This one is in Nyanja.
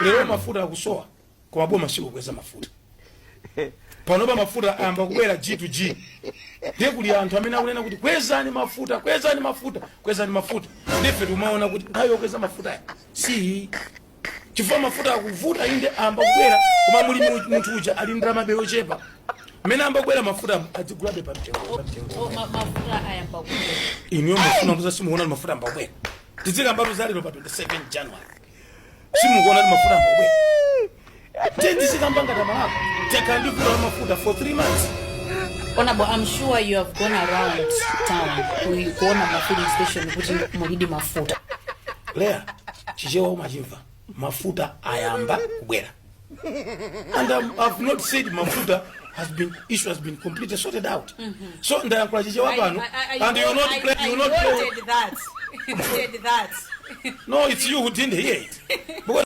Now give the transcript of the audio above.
Lero mafuta akusowa, koma boma sikukweza mafuta. Panopa mafuta ayamba kubwera G to G. Ndiye kuli anthu amene akunena kuti kwezani mafuta, kwezani mafuta, kwezani mafuta. Ndife timaona kuti nthawi yokweza mafuta si, chifukwa mafuta akuvuta. Inde, ayamba kubwera, koma muli munthu uja ali ndalama yochepa. Mmene ayamba kubwera mafuta, adzigulabe pa mtengo, pa mtengo. O, mafuta ayamba kubwera? Inuyo mufuna kuza, simukuona kuti mafuta ayamba kubwera? Tizikambatu zalero pa 27 January, simukuona kuti mafuta ayamba kubwera? Tiye tizikamba ngati Amalawi takhala ndi vuto la mafuta for 3 months. Honorable, I'm sure you have gone around town kuona ma filling station kuti mulidi mafuta. Leya, Chichewa umachimva. Mafuta ayamba kubwera, and I've not said mafuta has been issue has been completely sorted out. So ndayankhula Chichewa pano and you will not play, you will not play. That. Wanted that. No, it's you who didn't hear it because